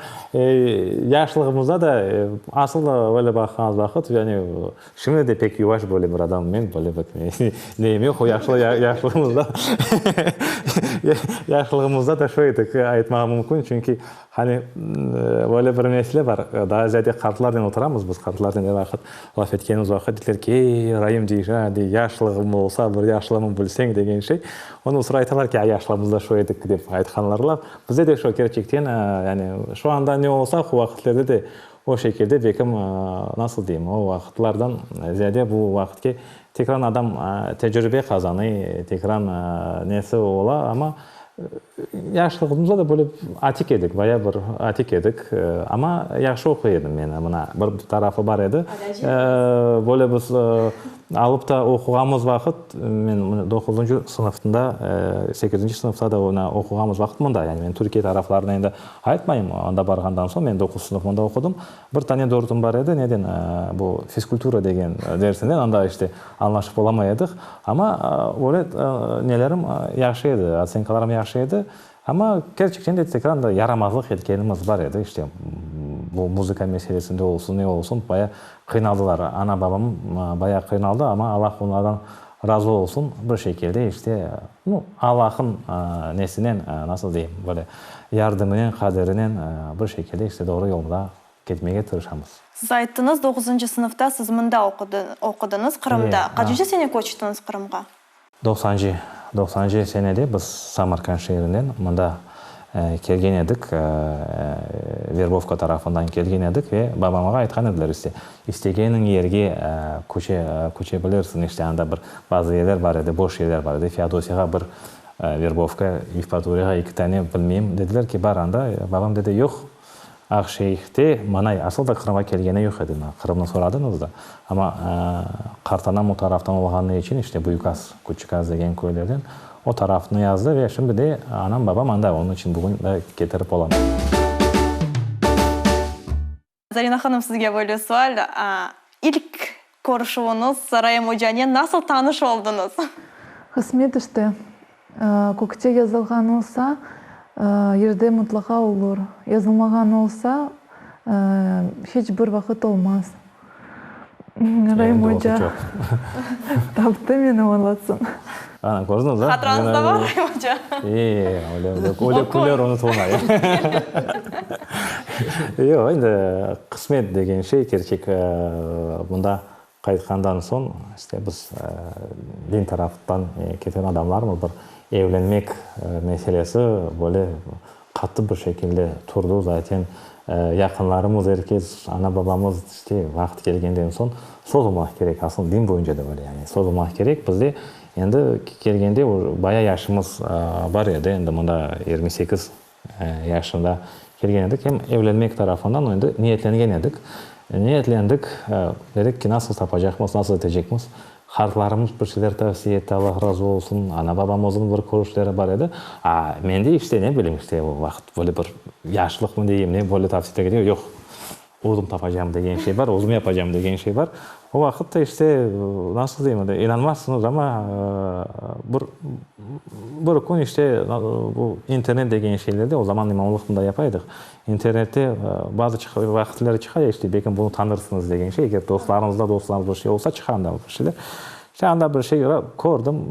yaşlığımızda da asıl da öyle baqqanımız vaqıt, yani şimdi de pek yuvaş böyle bir adamım men, böyle bir neyim yoq, o yaşlığımızda, yaşlığımızda da şöyle edik aytmağa mümkün, çünki Hani, böyle bir mesele bar, daa ziyade qartlarnen oturamız biz, qartlarnen er vaqıt laf etkenimiz vaqıt deyler ki, ey, Raim dey, ha, dey, yaşlığım olsa, bir yaşlığımı bilseñ degen şey. Ondan sonra aytalar ki, a, yaşlığımızda şu edik dep aytqanlar laf. Bizde de şu kerçekten, yani şu anda ne olsa, o vaqıtlerde de o şekilde bekim, nasıl deyim, o vaqıtlardan ziyade bu vaqıtke tekrar adam tecrübe qazanıy, tekrar nesi ola, amma Yaşlığımızda da böyle atik edik, baya bir atik edik, amma yahşı oquy edim men, mına, bir tarafı bar edi. Böyle biz alıp da oquğanımız vaqıt, men doquzıncı sınıfında, sekizinci sınıfta da mına oquğanımız vaqıt mında, yani men Türkiye taraflarına endi aytmayım, anda barğandan soñ men doquz sınıf mında oqudım. Bir tane dörtüm bar edi, neden, bu fizkultura degen dersinden, anda işte añlaşıp olamay edik. Amma öyle nelerim yahşı edi, otsenkalarım yahşı edi. Amma kerçekten de tekrar da yaramazlıq etkenimiz bar edi, işte bu muzıka meselesinde olsun, ne olsun, baya qıynaldılar. Ana-babam baya qıynaldı, amma Allah onlardan razı olsun, bir şekilde işte, nu, Allah'ın nesinen, nasıl deyim, böyle yardımınen, qaderinen bir şekilde işte doğru yolda ketmege tırışamız. Siz ayttıñız, doquzıncı sınıfta siz mında oqudıñız, Qırımda. Qaçıncı sene köçtiñiz Qırımğa? Doqsancı, doqsancı senede biz Samarkand şeerinden mında kelgen edik, verbovka tarafından kelgen edik ve babamğa aytqan ediler, işte, istegeniñ yerge köçe, köçe bilirsiñ, işte, anda bir bazı yerler bar edi, boş yerler bar edi, Feodosiyağa bir verbovka, Yevpatoriyağa eki tane, bilmeyim, dediler ki, bar anda. Babam dedi, yoq, Aqşeyhte Manay asıl da Qırımğa kelgeni yoq edi. Qırımnı soradıñız da. Amma qartanam o taraftan olğanı içün, işte Büyükaz, Küçükaz degen köylerden, o tarafnı yazdı ve şimdi de anam, babam anda, onıñ içün bugün de ketirip olamay. Zarina hanım, sizge böyle sual, ilk körüşüviñiz Raim ocanen nasıl tanış oldıñız? Qısmet işte. Kökte yazılğan olsa, yerde mutlaqa olur. Yazılmağan olsa, hiç bir vaqıt olmaz. Raim oca taptı meni, oñlatsın. Ana, kördiñiz, a? Hatırañızda bar, Raim oca? E, öyle, öyle künler unutılmay. Yoq, endi qısmet degen şey, kerçek, bunda Qaytqandan soñ, işte, biz din taraftan ketken adamlarmız, bir evlenmek meselesi böyle qattı bir şekilde turdı. Zaten yaqınlarımız, er kes, ana-babamız, işte, vaqıt kelgenden soñ sozulmaq kerek, asıl din boyunca da böyle, yani sozulmaq kerek. Bizde endi kelgende baya yaşımız bar edi, endi mında 28 yaşında kelgen edik, em evlenmek tarafından endi niyetlengen edik. Niyetlendik, dedik ki, nasıl tapacaqmız, nasıl etecekmiz. Qartlarımız bir şeyler tavsiye etti, Allah razı olsun, ana-babamıznıñ bir körüşleri bar edi. A mende işte, ne bileyim, işte o vaqıt böyle bir yaşlıqmı deyim, ne böyle tavsiye etegende, yoq. Özüm tapacağım degen şey bar, özüm yapacağım degen şey bar. O vaqıt da işte, nasıl deyim, endi inanmazsıñız, amma bir bir kün işte bu internet degen şeylerde, o zaman imamlıqnı da yapaydıq, internette bazı vaqıtları çıqa ya, işte, belki bunı tanırsıñız degen şey, eger dostlarıñızda dostlarıñız bir şey olsa, çıqa anda bir şeyler. İşte anda bir şey kördim,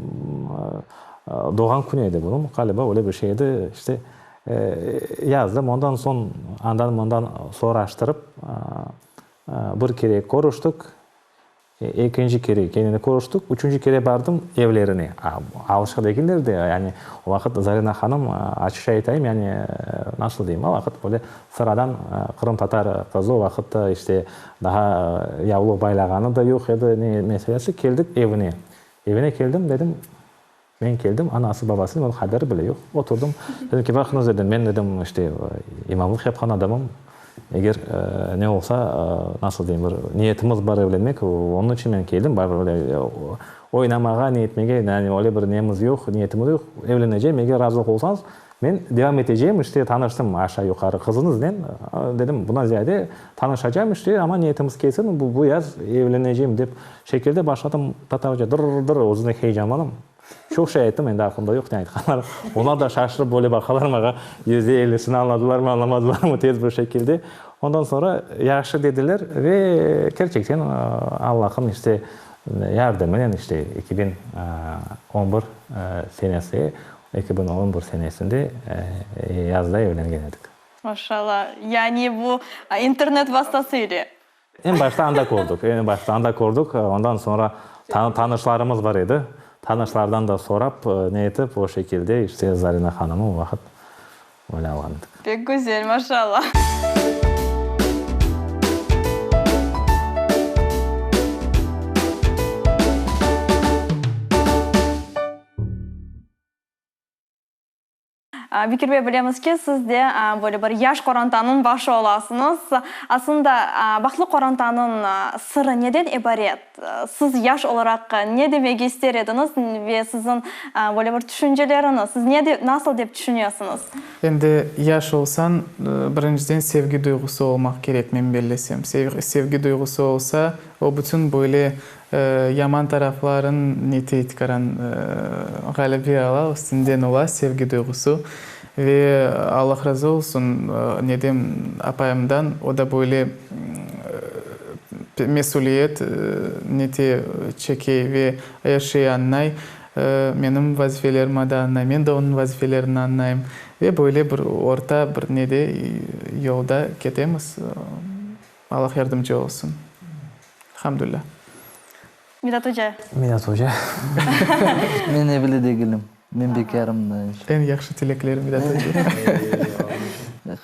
doğğan künü edi bunıñ, ğaliba, öyle bir şey edi, işte, Yazdım, ondan soñ andan-mından soraştırıp, bir kere körüştik, ekinci kere kene de körüştik, üçünci kere bardım evlerine. Alışıq degiller de, yani o vaqıt Zarina hanım, açıqça aytayım, yani nasıl deyim, o vaqıt böyle sıradan qırımtatar qızı, o vaqıtta işte daha yavluq baylağanı da yoq edi, ne meselesi, keldik evine. Evine keldim, dedim, Men keldim, anası, babasınıñ onıñ haberi bile yoq. Oturdım. Dedim ki, baqıñız, dedim, men, dedim, işte, imamlıq yapqan adamım. Eger ne olsa, nasıl deyim, bir niyetimiz bar evlenmek, onıñ içün men keldim. Barıbir öyle oynamağa, ne etmege, yani öyle bir nemiz yoq, niyetimiz yoq. Evlenecem, eger razılıq olsañız, men devam etecem, işte, tanıştım aşağı-yuqarı qızıñıznen, dedim, bundan ziyade tanışacam, işte, amma niyetimiz kelsin, bu yaz evlenecem, dep Şekilde başladım tatarca dır-dır, özüm de heyecanlanam. Çoq şey ayttım, endi aqlımda yoq ne aytqanlarım. Onlar da şaşırıp böyle baqalar maña, yüzde ellisini añladılarmı, añlamadılarmı tez bir şekilde. Ondan soñra yahşı dediler ve kerçekten Allah'ın işte yardımınen işte 2011 senesi, 2011 senesinde yazda evlengen edik. Maşallah, yani bu internet vastası ile. Eñ başta anda kördik, eñ başta anda kördik, ondan soñra tanışlarımız bar edi, tanışlardan da sorap, ne etip, o şekilde işte Zarina hanımı o vaqıt öyle alğan edik. Pek güzel, maşallah. Bekir bey, bilemiz ki, siz de böyle bir yaş qorantanıñ başı olasıñız. Aslında, bahtlı qorantanıñ sırı neden ibaret? Siz yaş olaraq ne demege ister ediñiz ve siziñ böyle bir tüşünceleriñiz, siz ne nasıl dep tüşünesiñiz? Endi yaş olsañ, birinciden sevgi duyğusı olmaq kerek, men bellesem. Sevgi duyğusı olsa, o bütün böyle Yaman tarafların neteytkaran ğalebe ala, üstünden ola sevgi duyğusu. Ve Allah razı olsun nedem apayımdan, o da böyle mesüliyet nete çeke ve er şey añlay. Menim vazifelerimi da añlay, men de onıñ vazifelerini añlayım. Ve böyle bir orta bir nede yolda ketemiz. Allah yardımcı olsun. Elhamdülilâ. Midat oca. Midat oca. Men evli degilim. Men bekârım da. Eñ yahşı tilekler, Midat oca.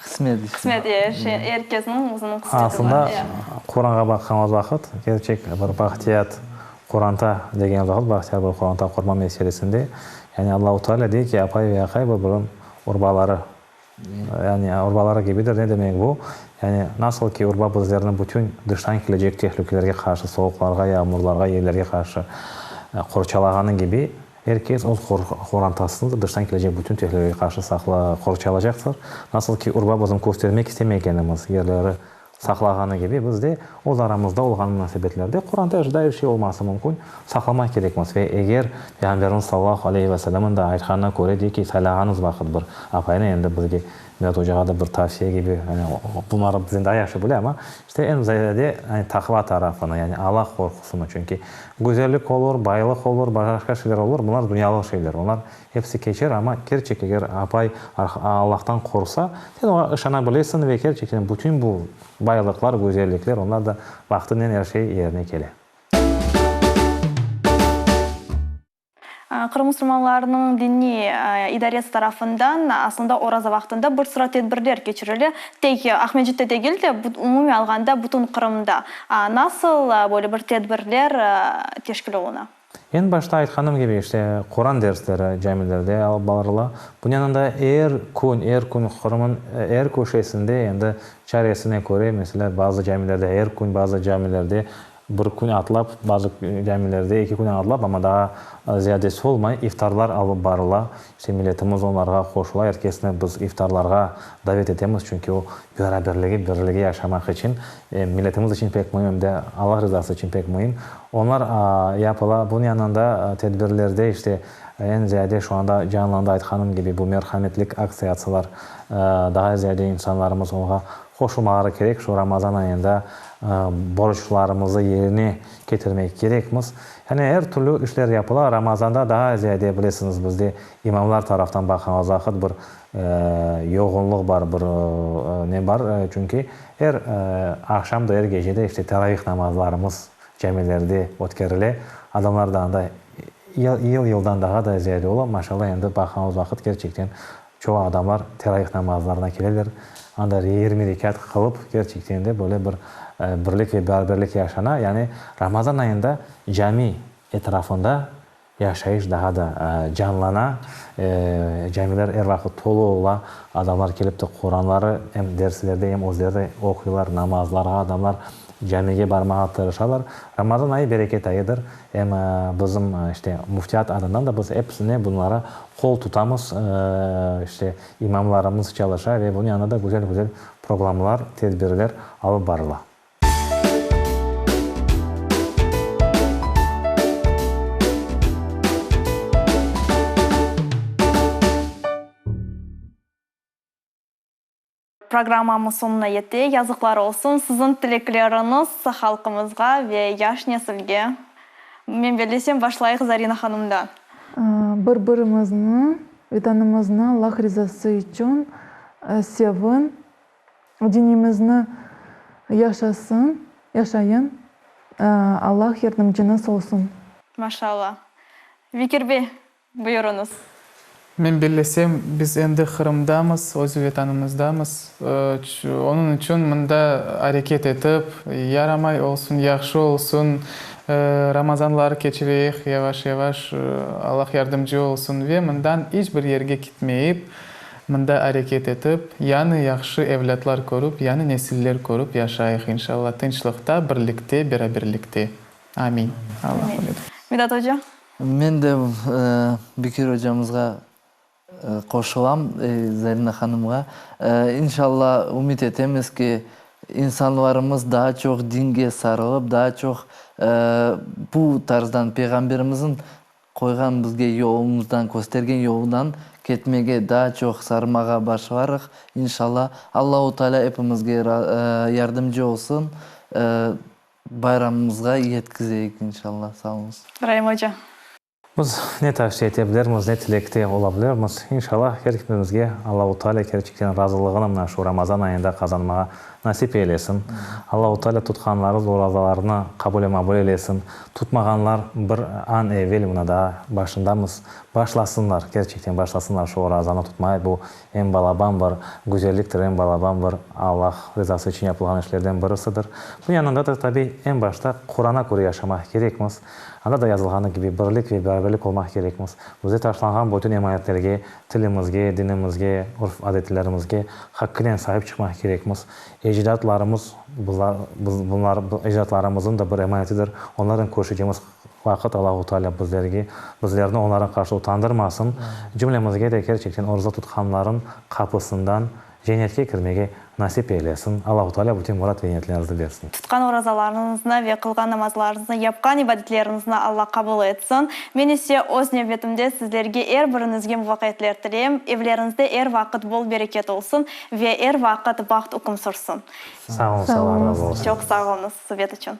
Qısmet işte. Qısmet, er şey, er kesniñ özüniñ qısmeti bar. Aslında, Quranğa baqqanımız vaqıt, kerçek bir bahtiyat qoranta degen vaqıt, bahtiyar bir qoranta qurma meselesinde, yani Allahu Teala dey ki, apay ve aqay bir-biriniñ urbaları Yani, urbaları kibidir. Ne demek bu? Yani, nasıl ki, urba bizlerni bütün dıştan kelecek tehlükelerge qarşı, soğuqlarğa, yağmurlarğa, yellerge qarşı qorçalağanı kibi, er kes öz qorantasını da dıştan kelecek bütün tehlükelerge qarşı saqla, qorçalacaqtır. Nasıl ki, urba bizim köstermek istemegenimiz yerleri Saqlağanı kibi, biz de öz aramızda olğan munasebetlerde, Quranda er dair şey olması mümkün, saqlamaq kerekmiz. Ve eger Peyğamberimiz sallallahu aleyhi ve sellemniñ de aytqanına köre, dey ki, saylağanıñız vaqıt bir apayını, endi bizge, Mirat ocağa da bir tavsiye kibi, yani bunları bizden daa yahşı bile, amma işte eñ ziyade yani taqva tarafını, yani Allah qorqusını, çünki güzellik olur, baylıq olur, başqa şeyler olur, bunlar dünyalıq şeyler, olar Episi keçer, amma kerçek eger apay Allahtan qorqsa, sen oña ışana bilesiñ ve kerçekten bütün bu baylıqlar, güzellikler, onlar da vaqtınen er şey yerine kele. Qırım musulmanlarınıñ diniy idaresi tarafından aslında oraza vaqtında bir sıra tedbirler keçirile. Tek Aqmescitte degil de, umumiy alğanda bütün Qırımda. Nasıl böyle bir tedbirler teşkil oluna? Eñ başta aytqanım kibi, işte, Quran dersleri camilerde alıp barıla. Bunıñ yanında er kün, er kün Qırım'ın er köşesinde endi çaresine köre, meselâ, bazı camilerde er kün, bazı camilerde. Bir kün atlap, bazı camilerde eki kün atlap, amma daa ziyadesi olmay, iftarlar alıp barıla. İşte milletimiz onlarğa qoşula, er kesni biz iftarlarğa davet etemiz, çünki o beraberligi, birligi yaşamaq içün em milletimiz içün pek müim, em de Allah rızası içün pek müim. Onlar yapıla. Bunıñ yanında tedbirlerde işte eñ ziyade şu anda canlandı, aytqanım kibi, bu merhametlik aktsiyatsılar, daa ziyade insanlarımız oña Qoşulmaları kerek, şu Ramazan ayında borclarımızı yerine ketirmek kerekmiz. Yani er türlü işler yapıla. Ramazanda daa ziyade, bilesiñiz, bizde imamlar taraftan baqğan vaqıt bir yoğunlıq bar, bir ne bar, çünki er aqşam da, er gece de işte teravih namazlarımız camilerde ötkerile. Adamlar da anda yıl-yıldan daa da ziyade ola. Maşallah, endi baqğanımız vaqıt kerçekten Çoq adamlar teravih namazlarına keleler, anda 20 rekât qılıp, kerçekten de böyle bir birlik ve beraberlik yaşana. Yani Ramazan ayında cami etrafında yaşayış daha da canlana, camiler er vaqıt tolu ola, adamlar kelip de Quranları em derslerde, em özleri oquylar, namazlarğa adamlar camige barmağa tırışalar. Ramazan ayı bereket ayıdır. Em bizim işte müftiyat adından da biz episine bunlara qol tutamız, işte imamlarımız çalışa ve bunıñ yanında da güzel-güzel programlar, tedbirler alıp barıla. Programmamız soñuna yete. Yazıqlar olsun, siziñ tilekleriñiz halqımızğa ve yaş nesilge. Men bellesem, başlayıq Zarina hanımdan. Bir-birimizni, Vetanımıznı Allah rizası içün sevin, dinimizni yaşasın, yaşayın, Allah yardımcınız olsun. Maşallah. Bekir bey, Buyurıñız. Men bellesem, biz endi Qırımdamız, öz Vetanımızdamız. Onıñ içün mında areket etip, yaramay olsun, yahşı olsun, Ramazanları keçireyik yavaş-yavaş, Allah yardımcı olsun ve mından iç bir yerge kitmeyip, mında areket etip, yañı yahşı evlâtlar körip, yañı nesiller körip yaşayıq, inşallah, tınçlıqta, birlikte, beraberlikte. Amin. Allah ümüt. Midat oca. Men de Bekir ocamızğa qoşulam, Zarina hanımğa. İnşallah, ümüt etemiz ki, insanlarımız daa çoq dinge sarılıp, daa çoq bu tarzdan Peyğamberimizniñ qoyğan bizge yolumızdan, köstergen yolundan ketmege daa çoq sarmağa başlarıq, inşallah. Allahu Teala epimizge yardımcı olsun. Bayramımızğa yetkizeyik inşallah. Sağ oluñız. Raim oca. Biz ne tavsiye ete bilermiz, ne tilekte ola bilermiz. İnşallah, her kimimizge Allahu Teala kerçekten razılığını mına şu Ramazan ayında qazanmağa nasip eylesin. Allahu Teala tutqanlarız orazalarını qabul ve mabul eylesin. Tutmağanlar bir an evel mına daa başındamız, başlasınlar, kerçekten başlasınlar şu orazanı tutmaya. Bu Eñ balaban bir güzelliktir, eñ balaban bir Allah rizası içün yapılğan işlerden birisidir. Bunıñ yanında da, tabiy, eñ başta Qurana köre yaşamaq kerekmiz. Anda da yazılğanı kibi, birlik ve beraberlik olmaq kerekmiz. Bizde taşlanğan bütün emanetlerge, tilimizge, dinimizge, urf-adetlerimizge hakkınen saip çıqmaq kerekmiz. Ecdatlarımız, bunlar ecdatlarımıznıñ da bir emanetidir, onlarnen körüşecegimiz Vaqıt Allahu Teala bizlerge, bizlerni onlara qarşı utandırmasın, cümlemizge de kerçekten oraza tutqanların qapısından cennetke kirmege nasip eylesin. Allahu Teala bütün murad ve niyetleriñizni bersin. Tutqan orazalarıñıznı ve qılğan namazlarıñıznı, yapqan ibadetleriñizni Alla qabul etsin. Men ise öz nevbetimde sizlerge er biriñizge muvafaqiyetler tileyim. Evleriñizde er vaqıt bol bereket olsun ve er vaqıt baht üküm sürsün. Sağ oluñız, Alla razı olsun. Çoq sağ oluñız subet içün.